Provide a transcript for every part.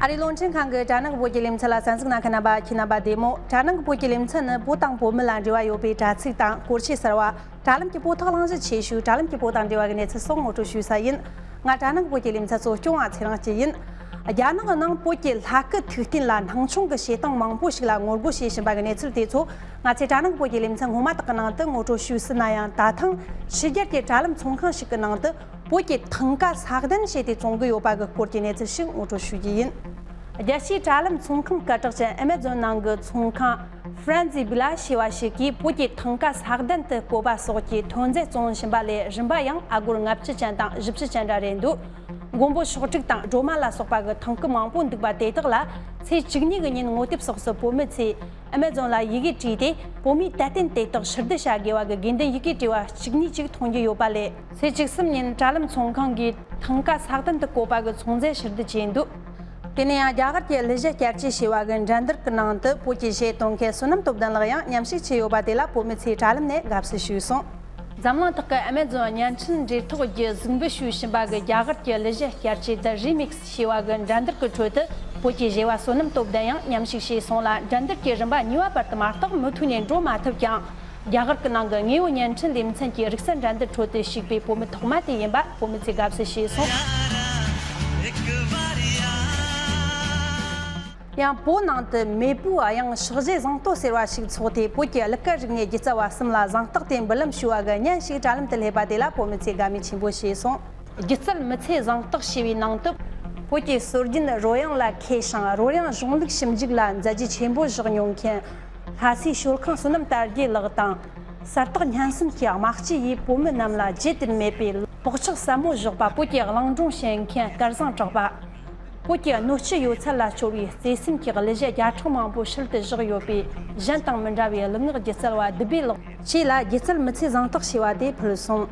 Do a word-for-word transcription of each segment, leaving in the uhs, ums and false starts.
ཨ་རིའི་རླུང་འཕྲིན་ཁང་གི་དྲ་ནང་གི་བོད་ཀྱི་ལེ་ཚན་ལ་གསན་གཟིགས་གནང་མཁན་རྣམ་པ་ཁྱེད་རྣམ་པ་བདེ་མོ། དྲ་ནང་གི་བོད་ཀྱི་ལེ་ཚན་ནི་བོད་དང་བོད་མི་ལ་འབྲེལ་བ་ཡོད་པའི་དྲ་ཚིགས་དང་སྐོར་ཆས་གསར་བ། དྲ་ལམ་གྱི་བོད་ཐོག་གླེང་གཞི་ཆེ་ཤོས་དྲ་ལམ་གྱི་བོད་དང་འབྲེལ་བ་གི་གནས་ཚུལ་སོགས་ངོ་སྤྲོད་ཞུ་ས་ཡིན། ང་དྲ་ནང་གི་བོད་ཀྱི་ལེ་ཚན་གཙོ་སྐྱོང་བ་ཚེ་རིང་སྐྱིད་ཡིན། རྒྱ་ནག་གི་ནང་བོད་ཀྱི་ལྷ་སྐུ་ཐུགས་རྟེན་ལ་སྣང་ཆུང་གི་བྱེད་སྟངས་མང་པོ་ཞིག་ལ་ངོ་རྒོལ་བྱེད་བཞིན་པ་གི་གནས་ཚུལ་དེ་ཚོ་ང་ཚོས་དྲ་ནང་གི་བོད་ཀྱི་ལེ་ཚན་སྔོན་མ་དག་གི་ནང་དུ་ངོ་སྤྲོད་ཞུས་ཟིན་ན་ཡང་། ད་ཐེངས་ཕྱི་རྒྱལ་གྱི་དྲ་ལམ་ཚོང་ཁང་ཞིག་གི་ནང་དུ་བོད་ཀྱི་ཐང་ག་ས་གདན་བྱས་ཏེ་བཙོང་གི་ཡོད་པ་གི་སྐོར་གྱི་གནས་ཚུལ་ཞིག་ངོ་སྤྲོད་ཞུ་རྒྱུ་ཡིན། རྒྱལ་སྤྱིའི་དྲ་ལམ་ཚོང་ཁང་སྐད་གྲགས་ཅན་Amazon་ནང་གི་ཚོང་ཁང་Frenzy Bla་ཞེས་པ་ཞིག་གིས་བོད་ཀྱི་ཐང་ག་ས་གདན་དུ་བཀོད་པ་སོགས་ཀྱི་ཐོན་རྫས་བཙོང་བཞིན་པ་ལས་རིན་པ་ཡང་ཨ་སྒོར་ལྔ་བཅུ་ཅན་དང་བཞི་བཅུ་ཅན་འདྲ་རེད་འདུག་མགོན་པོ་ཤོག་དྲིལ་དང་སྒྲོལ་མ་ལ་སོགས་པ་གི་ཐང་གི་མང་པོ་འདུག་པ་དེ་དག་ལ་ཚེས་བཅུ་གཉིས་ཀྱི་ཉིན་ངོ་དེབ་སོགས་སུ་བོད་མི་ཚོས་Amazon་ལ་ཡི་གེ་བྲིས་ཏེ། བོད་མིས་དད་རྟེན་དེ་དག་ཕྱིར་བསྡུ་བྱ་དགོས་པ་གི་དགོས་འདུན་ཡི་གེ་བྲིས་པ་བཅུ་གཉིས་ཅིག་མཐོང་རྒྱུ་ཡོད་པ་ལས། ཚེས་བཅུ་གསུམ་ཉིན་དྲ་ལམ་ཚོང་ཁང་གིས་ཐང་ག་ས་གདན་དུ་བཀོད་པ་གི་ཚོང་རྫས་ཕྱིར་བསྡུ་བྱས་འདུག་དེ་ནས་ཡང་རྒྱ་གར་གྱི་གླུ་གཞས་བསྐྱར་བཅོས་བྱས་པ་གི་འགྲན་བསྡུར་གྱི་ནང་དུ་བོད་ཀྱི་གཞས་གཏོང་མཁན་བསོད་ནམས་སྟོབས་ལྡན་ལགས་ཡང་མཉམ་ཞུགས་བྱས་ཡོད་པ་དེ་ལ་བོད་མི་ཚོས་དྲ་ལམ་ནས་དགའ་བསུ་ཞུས་སོང་། འཛམ་གླིང་ཐོག་གི་Amazon་བརྙན་འཕྲིན་འབྲེལ་ཐོགས་ཀྱི་གཟིགས་འབུལ་ཞུས་བཞིན་པ་གི་རྒྱ་གར་གྱི་གླུ་གཞས་བསྐྱར་བཅོས་The Remix་ཞེས་པ་གི་འགྲན་བསྡུར་གྱི་ཁྲོད་དུ་བོད་ཀྱི་གཞས་པ་བསོད་ནམས་སྟོབས་ལྡན་ཡང་མཉམ་ཞུགས་བྱས་སོང་ལ། འགྲན་བསྡུར་གྱི་རིམ་པ་གཉིས་པ་བར་དུ་མ་གཏོགས་མུ་མཐུད་ནས་འགྲོ་མ་ཐུབ་ཀྱང་། རྒྱ་གར་གྱི་ནང་གི་དངོས་ཡོད་བརྙན་འཕྲིན་ལེ་ཚན་གྱི་རིག་གསར་འགྲན་བསྡུར་ཁྲོད་དུ་ཞུགས་པའི་བོད་མི་ཐོག་མ་དེ་ཡིན་པ་བོད་མི་ཚོས་དགའ་བསུ་བྱས་སོང་། ཡང་བོད་ནང་དུ་མེས་པོའི་གཡང་ཕྱག་བཞེས་གཟེངས་བསྟོད་ཟེར་བ་ཞིག་འཚོགས་ཏེ། བོད་ཀྱི་གླུ་གར་རིག་གནས་སྒྱུ་རྩལ་བ་གསུམ་ལ་གཟེངས་རྟགས་དེ་འབུལ་ལམ་ཞུ་བ་གི་བརྙན་ཞིག་དྲ་ལམ་དུ་སླེབས་པ་དེ་ལ་བོད་མི་ཚོས་དགའ་མོས་ཆེན་པོ་བྱས་སོང་། སྒྱུ་རྩལ་མི་ཚེ་གཟེངས་རྟགས་ཞེས་པའི་ནང་དུ། བོད་ཀྱི་སྲོལ་རྒྱུན་རོལ་དབྱངས་ལ་མཁས་ཤིང་རོལ་དབྱངས་གཞུང་ལུགས་ཞིབ་འཇུག་ལ་མཛད་རྗེས་ཆེན་པོ་བཞག་མྱོང་མཁན། ལྷ་སའི་ཞོལ་ཁང་བསོད་ནམས་དར་རྒྱས་ལགས་དང་། གསལ་དག་སྙན་གསན་གྱི་དམག་སྤྱི་ཡིས་བོད་མི་རྣམས་ལ་བརྗེད་དུ་མེད་པའི་བག་ཆགས་ཟབ་མོ་བཞག་པ། བོད་ཀྱི་གླིང་སྒྲུང་བཤད་མཁན་སྐལ་བཟང་གྲགས་པ། བོད་ཀྱི་སྣོད་བཅུད་ཡོད་ཚད་ལ་སྤྱོད་པའི་བརྩེ་སེམས་ཀྱི་གླུ་གཞས་བརྒྱ་ཕྲག་མང་པོ་ཕྱིར་དུ་བཞག་ཡོད་པའི་གཞན་དང་མི་འདྲ་བའི་གླུ་ངག་སྒྱུ་རྩལ་བ་བདུད་བྷེ་ལགས་བཅས་ལ་སྒྱུ་རྩལ་མི་ཚེ་གཟེངས་རྟགས་ཞེས་པ་དེ་ཕུལ་སོང་།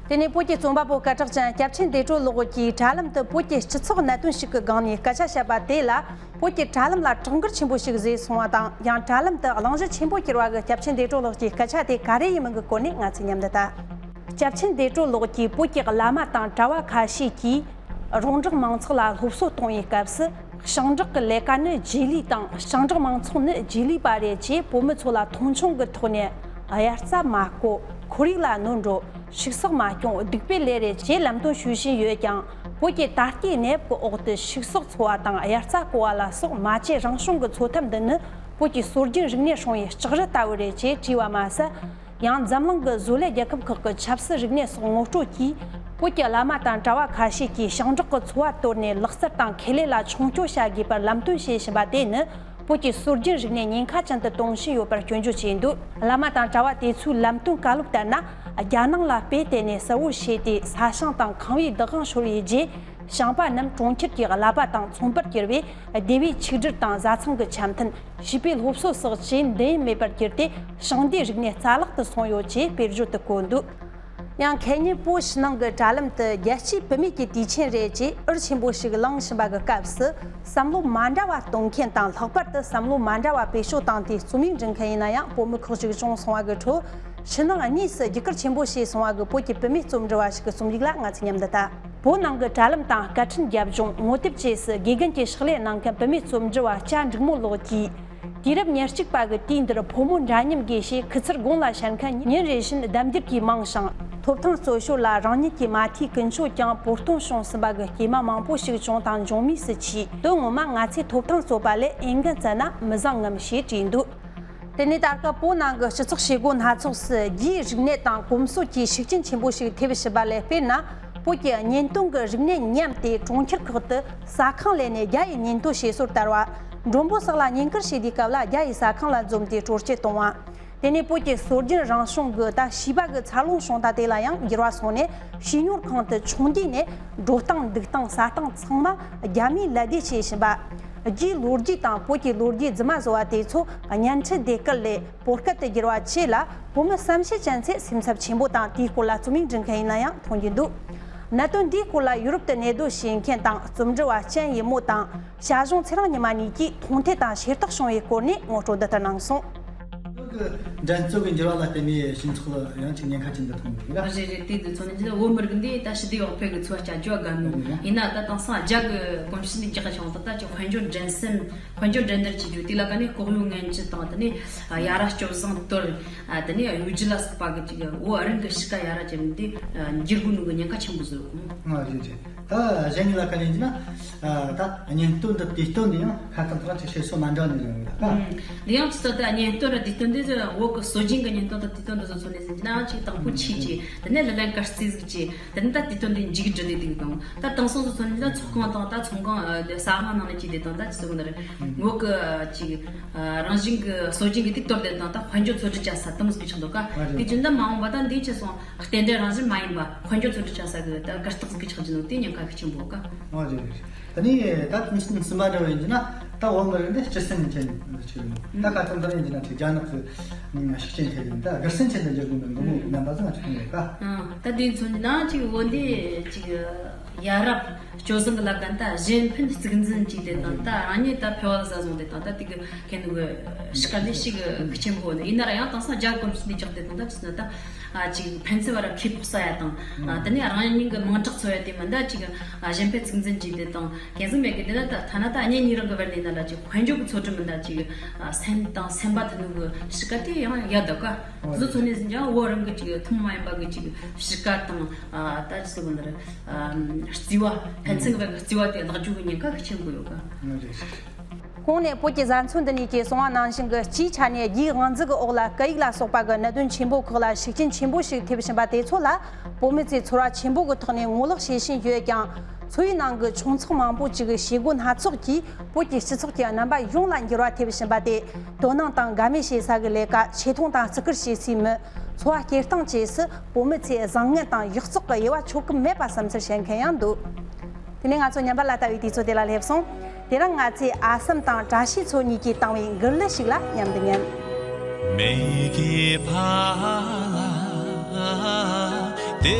དེ་ནས་བོད་ཀྱི་རྩོམ་པ་པོ་སྐད་གྲགས་ཅན་སྐྱབས་ཆེན་བདེ་གྲོལ་ལགས་ཀྱིས་དྲ་ལམ་དུ་བོད་ཀྱི་སྤྱི་ཚོགས་གནད་དོན་ཞིག་གི་སྒང་ནས་སྐད་ཆ་བཤད་པ་དེ་ལ། བོད་ཀྱི་དྲ་ལམ་ལ་གྲགས་འགུལ་ཆེན་པོ་ཞིག་བཟོས་སོང་བ་དང་། ཡང་དྲ་ལམ་དུ་གླེང་གཞི་ཆེན་པོ་གྱུར་བ་གི་སྐྱབས་ཆེན་བདེ་གྲོལ་ལགས་ཀྱི་སྐད་ཆ་དེ་ག་རེ་ཡིན་མིན་གྱི་སྐོར་ནས་ང་ཚོས་མཉམ་དུ་ལྟ། སྐྱབས་ཆེན་བདེ་གྲོལ་ལགས་ཀྱིས་བོད་ཀྱི་བླ་མ་དང་གྲྭ་བ་ཁ་ཤས་ཀྱིས་རོང་འབྲོག་མང་ཚོགས་ལ་སློབ་གསོ་གཏོང་བའི་སྐབས་སུ། ཞིང་འབྲོག་གི་ལས་ཀ་ནི་རྗེས་ལུས་དང་། ཞིང་འབྲོག་མང་ཚོགས་ནི་རྗེས་ལུས་པ་རེད་ཅེས་བོད་མི་ཚོ་ལ་མཐོང་ཆུང་གི་ཐོག་ནས་དབྱར་རྩྭ་མ་བརྐོ། ཁོར་ཡུག་ལ་གནོད་འགྲོ། ཕྱུགས་ཟོག་མ་སྐྱོང་། སྡིག་པའི་ལས་རེད་ཅེས་ལམ་སྟོན་ཞུ་བཞིན་ཡོད་ཀྱང་། བོད་ཀྱི་ད་ལྟའི་གནས་བབ་ཀྱི་འོག་ཏུ་ཕྱུགས་ཟོག་འཚོ་བ་དང་དབྱར་རྩྭ་བརྐོ་བ་ལ་སོགས་མ་བཅོས་རང་བྱུང་གི་འཚོ་ཐབས་འདི་ནི་བོད་ཀྱི་སྲོལ་རྒྱུན་རིག་གནས་སྲུང་བའི་ལྕགས་རི་ལྟ་བུ་རེད་ཅེས་དྲིས་པ་མ་ཟད། ཡང་འཛམ་གླིང་གི་བཟོ་ལས་རྒྱལ་ཁབ་ཁག་གི་ཆབ་སྲིད་རིག་གནས་སོགས་ངོ་སྤྲོད་ཀྱིས། བོད་ཀྱི་བླ་མ་དང་གྲྭ་བ་ཁ་ཤས་ཀྱིས་ཞིང་འབྲོག་གི་འཚོ་བ་དོར་ནས་ལག་རྩལ་དང་ཁེ་ལས་ལ་མཆོང་སྐྱོད་བྱ་དགོས་པར་ལམ་སྟོན་བྱེད་བཞིན་པ་དེ་ནི། བོད་ཀྱི་སྲོལ་རྒྱུན་རིག་གནས་ཉེན་ཁ་ཅན་དུ་གཏོང་བཞིན་ཡོད་པར་སྐྱོན་བརྗོད་བྱས་འདུག་བླ་མ་དང་གྲྭ་བ་དེ་ཚོའི་ལམ་སྟོན་བཀའ་སློབ་ལྟར་ན། རྒྱ་ནང་ལ་དཔེ་བལྟས་ནས་གསལ་བོ་ཤེས་ཏེ། ས་ཞིང་དང་ཁང་བའི་བདག་དབང་ཤོར་བའི་རྗེས། ཞིང་པ་རྣམས་གྲོང་ཁྱེར་གྱི་གླ་པ་དང་ཚོང་པར་གྱུར་བས། སྡེ་བའི་ཆིག་སྒྲིལ་དང་བཟའ་ཚང་གི་འཆམ་མཐུན། བྱིས་པའི་སློབ་གསོ་སོགས་ཀྱི་འདུན་མེད་པར་གྱུར་ཏེ། ཞིང་སྡེའི་རིག་གནས་རྩ་བརླག་ཏུ་སོང་ཡོད་ཅེས་དཔེར་བརྗོད་དུ་བཀོད་འདུག་ཡང་ཁེ་ཉེ་པོ་ཕྱི་ནང་གི་དྲ་ལམ་དུ་རྒྱལ་སྤྱིའི་བུད་མེད་ཀྱི་དུས་ཆེན་རེད་ཅེས་འུར་ཆེན་པོ་ཞིག་ལངས་བཞིན་པ་གི་སྐབས་སུ། བསམ་བློ་མ་འདྲ་བ་གཏོང་མཁན་དང་། ལྷག་པར་དུ་བསམ་བློ་མ་འདྲ་བ་བེད་སྤྱོད་བཏང་སྟེ་རྩོམ་ཡིག་འབྲི་མཁན་ཡིན་ན་ཡང་བོད་མི་ཁག་ཅིག་བྱུང་སོང་བ་གི་ཁྲོད། ཕྱི་ནང་གཉིས་སུ་རྒྱུད་སྐུལ་ཆེན་པོ་བྱས་སོང་བ་གི་བོད་ཀྱི་བུད་མེད་རྩོམ་འབྲི་བ་ཞིག་གི་རྩོམ་ཡིག་ལ་ང་ཚོས་མཉམ་དུ་ལྟ། བོད་ནང་གི་དྲ་ལམ་དང་སྐད་འཕྲིན་རྒྱབ་ལྗོངས་ངོ་དེབ་བཅས་སུ་དགེ་རྒན་གྱི་ཕྱག་ལས་གནང་མཁན་བུད་མེད་རྩོམ་འབྲི་བ་སྐྱ་འབྲུག་མོ་ལགས་ཀྱིས། དུས་རབས་ཉེར་གཅིག་པ་གི་དུས་འདིར་ཕོ་མོ་འདྲ་མཉམ་དགོས་ཞེས་ཁུ་ཚུར་དགུང་ལ་བཤད་མཁན་ཉིན་རེ་བཞིན་ལྡབ་འགྱུར་གྱིས་མང་ཞིང་། ཐོབ་ཐང་རྩོད་ཤོར་ལ་རང་ཉིད་ཀྱི་མ་མཐའི་ཀུན་སྤྱོད་ཀྱང་བོར་སྟོན་བྱུང་ཟིན་པ་གི་སྐྱེས་མ་མང་པོ་ཞིག་བྱུང་དང་འབྱུང་མུས་སུ་མཆིས། དོན་ངོ་མ་ང་ཚོས་ཐོབ་ཐང་རྩོད་པ་ལས་འོས་འགན་བཙལ་ན་མི་བཟང་ངམ་ཞེས་དྲིས་འདུག་དེ་ནས་ད་སྐབས་བོད་ནང་གི་སྤྱི་ཚོགས་བྱེད་སྒོ་སྣ་ཚོགས་སུ་རྒྱའི་རིག་གནས་དང་གོམས་སྲོལ་གྱི་ཤུགས་རྐྱེན་ཆེན་པོ་ཞིག་ཐེབས་བཞིན་པ་ལས། དཔེར་ན། བོད་ཀྱི་བརྙན་སྟོན་གྱི་རིག་གནས་ཉམས་ཏེ་གྲོང་ཁྱེར་ཁག་ཏུ་ཟ་ཁང་ལས་ནས་རྒྱ་ཡི་བརྙན་ཐུང་བྱེད་སྲོལ་དར་བ། མགྲོན་པོ་སོགས་ལ་བརྙན་བཀུར་བྱེད་དུས་སྐབས་ལ་རྒྱ་ཡི་ཟ་ཁང་ལ་འཛོམས་ཏེ་སྤྲོ་སྐྱིད་གཏོང་བ། དེ་ནས་བོད་ཀྱི་སྲོལ་རྒྱུན་རང་བྱུང་གི་ད་བྱིས་པ་གི་འཚར་ལོངས་བྱུང་སྟངས་དེ་ལ་ཡང་འགྱུར་བ་སོང་ནས། བྱིས་གཉོར་ཁང་དུ་ཆུང་དུས་ནས་འགྲོ་སྟངས་འདུག་སྟངས་ཟ་སྟངས་ཚང་མ་རྒྱ་མིའི་ལད་ཟློས་བྱེད་བཞིན་པ། རྒྱའི་ལོ་རྒྱུས་དང་བོད་ཀྱི་ལོ་རྒྱུས་རྫུན་མ་བཟོ་བ་དེ་ཚོ་བརྙན་འཕྲིན་སྡེ་སྐུལ་ལས་བོད་སྐད་དུ་བསྒྱུར་བ་བཅས་ལ་བོད་མི་བསམ་ཤེས་ཅན་ཚོས་སེམས་འཚབ་ཆེན་པོ་དང་། དེའི་སྐོར་ལ་རྩོམ་ཡིག་འབྲི་མཁན་ཡིན་ན་ཡང་མཐོང་རྒྱུ་འདུག་གནད་དོན་འདིའི་སྐོར་ལ་ཡུ་རོབ་ཏུ་གནས་སྡོད་བྱེད་མཁན་དང་རྩོམ་འབྲི་བ་ཅན་ཡི་མོ་དང་། ཞ་ཞུང་ཚེ་རིང་ཉི་མ་གཉིས་ཀྱིས་མཐོང་ཐོས་དང་ཤེས་རྟོགས་བྱུང་བའི་སྐོར་ནས་ངོ་སྤྲོད་འདི་ལྟར་གནང་སོང་། འགྲན་རྩོད་ཀྱི་འགྱུར་བ་ལ་བརྟེན་ནས་སྤྱི་ཚོགས་ལ་ཡང་ཅིག་ཉེན་ཁ་ཅིག་འདི་མཐོང་གི་རེད། རེད་རེད། དེ་དུས་ཚོད་ནས་བོད་མི་རིགས་འདི་ད་ཞི་བདེ་འོག་ཕེབས་ཀྱི་འཚོ་བ་སྐྱེལ་རྒྱུ་བ་དགའ་ནོ། ཡིན་ན་ད་དེང་སང་རྒྱ་གི་གོམས་གཤིས་འདི་རྒྱག་གི་བྱུང་། ད་ད་ཅིག་དཔལ་འབྱོར་འགྲན་སེམས། དཔལ་འབྱོར་འགྲན་བསྡུར་བྱེད་རྒྱུ་དེ་ལ་ཀ་ནས་ལྐོག་གཡོ་ངན་ཇུས་དང་། དེ་ནས་ཡ་རབས་སྤྱོད་བཟང་དོར། དེ་ནས་གཡོ་སྒྱུ་ལ་སོགས་པ་གི་ཅིག་བོད་རང་གི་གཤིས་ཀ་ཡ་རབས་ཅན་འདི་འགྱུར་དགོས་ནོ་གི་ཉེན་ཁ་ཆེན་པོ་བཟོ་གི། ཨ་རེད་རེད། ད་གཞན་གཉིས་ལ་ཁ་ཉན་གྱི་ན། ད་གཉེན་སྟོན་འདི་དུས་སྟོན་འདི་ཡང་ཁ་སང་ཐག་ཅིག་བཤད་སྲོལ་མ་འདྲ་ནས་ཡོང་གི་ད། ཨུམ། འདི་ཡང་ཅི་ལྟར་ད་གཉེན་སྟོན་ར་དུས་སྟོན་འདི་བོད་ཀྱི་སྲོལ་རྒྱུན་གྱི་གཉེན་སྟོན་དང་དུས་སྟོན་འདི་བཟོ་ཚོ་ནས་ཟིན་གྱི་ན་ཅིག་དང་པོ་ཆོས་ཅིག་དེ་ནས་ལ་ལན་དཀར་རྩིས་ཟིག་ཅིག་དེ་ནས་ད་དུས་སྟོན་འདི་མཇུག་སྒྲིལ་ལས་འདུག་དང་། ད་དེང་སང་བཟོ་ཚོ་ནས་ད་ཚོགས་ཁང་དང་ད་ཚོང་ཁང་ཨ་ས་སྔ་ནང་ནས་ཅིག་དེ་དང་ད་ཅི་ཟེར་གོ་ནི་རེད། བོད་ཀྱི་ཅིག་རང་བཞིན་གྱི་སྲོལ་རྒྱུན་གྱི་དུས་གཏོར་དེ་དང་ད་དཔལ་འབྱོར་འཚོལ་སྒྲུབ་བྱ་ས་དེ་མོ་ཟིག་ཆགས་འདུག་ག། ཨ་རེད། དེ་བཞིན་ད་མ་འོངས་པ་ད་འདི་ཆེ་སོང་། རྟེན་འབྲེལ་རང་བཞིན་མ་ཡིན་པ་དཔལ་འབྱོར་འཚོལ་སྒྲུབ་བྱ་ས་གི་ད་གར་སྟེགས་ཟིག་གི་ཆགས་ཀྱི་འདུག་དེ་ཉེན་ཁ་ཤུགས་ཆེན་པོ་ག། ཨོ་རེད་རེད། ད་ནི་ད་ཁོང་གསུམ་པ་འདྲ་བ་ཡིན་གྱི་ན་ད་བོད་མི་རིགས་འདི་སྤྱི་སེམས་ཅན་ཞིག་ཡིན། ད་ཁ་སང་ད་ཡིན་གྱི་ན་ཅིག་རྒྱ་ནག་གི་ཤུགས་རྐྱེན་ཐེབས་ཡིན། ད་སྒེར་སེམས་ཅན་དུ་འགྱུར་དགོས་པའི་འདུག་མོ་རྣམ་པ་ཚོ་ང་ཚོ་མཐོང་ཡོད་ཀ། ཨང་། ད་དེ་མཚོན་གྱི་ན་ཅིག་བོད་འདི་ཅིག་ཡ་རབས་སྤྱོད་བཟང་གི་ལབ་ག་ད་གཞན་ཕན་གཙིགས་འཛིན་བྱས་ཏེ་དང་། ད་རང་ཉིད་ད་ཕལ་བ་ཟ་བཟུང་སྟེ་དང་། ད་དེ་གི་ཁེ་ནུ་གི་ཤི་ཀ་ལས་ཤི་གི་ཤུགས་ཆེན་པོ་ནི་ཡིན་ན་ར། ཡང་དེང་སང་རྒྱ་གོམས་གཤིས་འདི་རྒྱག་སྟེ་དང་། ད་ཅི་ན་ད་ཨ་ཅིག་ཕན་ཚུན་བར་ཁེ་སྤོགས་ས་ཡ་དང་། ཨ་དེ་ནས་རང་ཉིད་ཀྱི་མིང་གྲགས་འཚོལ་ཡ་དེ་མིན་ད་ཅིག་ཨ་གཞན་ཕན་གཙིགས་འཛིན་བྱས་ཏེ་དང་། ཁེ་བཟང་མེད་གི་དེ་ན་ད་ཐ་ན་ད་གཉེན་ཉེ་རང་གི་བར་ནས་ན་ལ་ཅིག་དཔལ་འབྱོར་གྱི་འཚོལ་སྒྲུབ་མིན་ད་ཅིག་ཨ་སེམས་དང་སེམས་པ་དེ་ནུ་གི་ཤི་ཀ་དེ་ཡང་ཡ་ད་ག། བཟོ་ཚོ་ནས་ཟིན་ཀྱང་བོད་རང་གི་ཅིག་ཐུན་མོང་མ་ཡིན་པ་གི་ཅིག་ཤི་ཀ་དང་། ཨ་ད་ཅི་ཟེར་གོ་ནི་རེད། ཨ་རྩི་བ། ཕན་ཚུན་བར་གྱི་རྩི་བ་དེ་བརླག་རྒྱུ་གི་ཉེན་ཁ་ཤུགས་ཆེན་པོ་ཡོད་ག། ཨ་རེད། གོང་ནས་བོད་ཀྱི་བཟའ་ཚང་འདི་གཉིས་ཀྱིས་གསུངས་པ་ནང་བཞིན་གྱི་སྤྱིའི་ཆ་ནས་རྒྱའི་དབང་འཛིན་གྱི་འོག་ལ་སྐད་ཡིག་ལ་སོགས་པ་གི་གནད་དོན་ཆེན་པོ་ཁག་ལ་ཤུགས་རྐྱེན་ཆེན་པོ་ཞིག་ཐེབས་བཞིན་པ་དེ་ཚོ་ལ། བོད་མི་ཚོས་ཚོར་བ་ཆེན་པོ་གི་ཐོག་ནས་ངོ་ལོག་བྱེད་བཞིན་ཡོད་ཀྱང་། འཚོ་བའི་ནང་གི་ཆུང་ཚགས་མང་པོ་ཅིག་གི་བྱེད་སྒོ་སྣ་ཚོགས་ཀྱིས་བོད་ཀྱི་སྤྱི་ཚོགས་ཀྱི་རྣམ་པ་ཡོངས་ལ་འགྱུར་བ་ཐེབས་བཞིན་པ་དེ། དོ་སྣང་དང་དགའ་མོས་བྱེད་ས་གི་ལས་ཀ། ཆེ་མཐོང་དང་བརྩི་བཀུར་བྱེད་སའི་མི། འཚོ་བ་སྐྱེལ་སྟངས་བཅས་སུ་བོད་མི་ཚོས་བཟང་ངན་དང་ཡག་བཙོག་གི་དབྱེ་བ་ཕྱོགས་གི་མེད་པ་བསམ་ཚུལ་བཤད་མཁན་ཡང་འདུག། དེ་ནས་ང་ཚོ་ཉམས་པ་ལ་ལྟ་བའི་དུས་ཚོད་དེ་ལ་སླེབས་སོང་། དེ་རིང་ང་ཚོས་ཨ་སམ་དང་བཀྲ་ཤིས་མཚོ་གཉིས་ཀྱིས་བཏང་བའི་འགུར་གླུ་ཞིག་ལ་མཉམ་དུ་ཉན། མེ་གི་ཕ་ལ་དེ་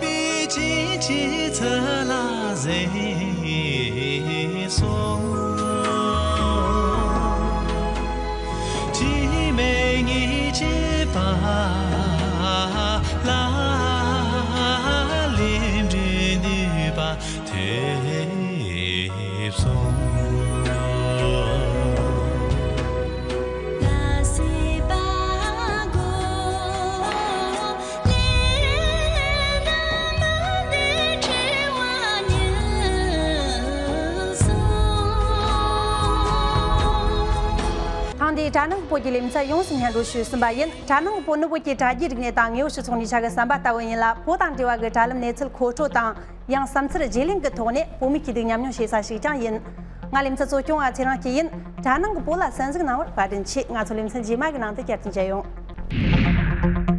པི་ཅི་ཅི་ཚ་ལ་ཟེ་སོང་། ཅི་མེ་ངི་ཅི་པ་ལ་ལེ་འདྲི་ནི་པ། ཐེབས་སོང་། ཐེངས་འདིའི་དྲ་ནང་བོད་ཀྱི་ལེ་ཚན་ཡོངས་སུ་སྙན་སྒྲོན་ཞུས་ཟིན་པ་ཡིན། དྲ་ནང་བོད་ནི་བོད་ཀྱི་དྲ་རྒྱའི་རིག་གནས་དང་དངོས་ཡོད་སྤྱི་ཚོགས་གཉིས་ཆ་གི་ཟམ་པ་ལྟ་བུ་ཡིན་ལ། བོད་དང་འབྲེལ་བ་གི་དྲ་ལམ་གནས་ཚུལ་མཁོ་སྤྲོད་དང་། ཡང་བསམ་ཚུལ་བརྗེ་ལེན་གྱི་ཐོག་ནས་བོད་མི་སྐྱིད་སྡུག་མཉམ་མྱོང་བྱེད་ས་ཞིག་ཀྱང་ཡིན། ང་ལེ་ཚན་གཙོ་སྐྱོང་བ་ཚེ་རིང་སྐྱིད་ཡིན། དྲ་ནང་གི་བོད་ལ་གསན་གཟིགས་གནང་བར་བཀའ་དྲིན་ཆེ། ང་ཚོ་ལེ་ཚན་རྗེས་མ་གི་ནང་དུ་བསྐྱར་དུ་མཇལ་ཡོང་།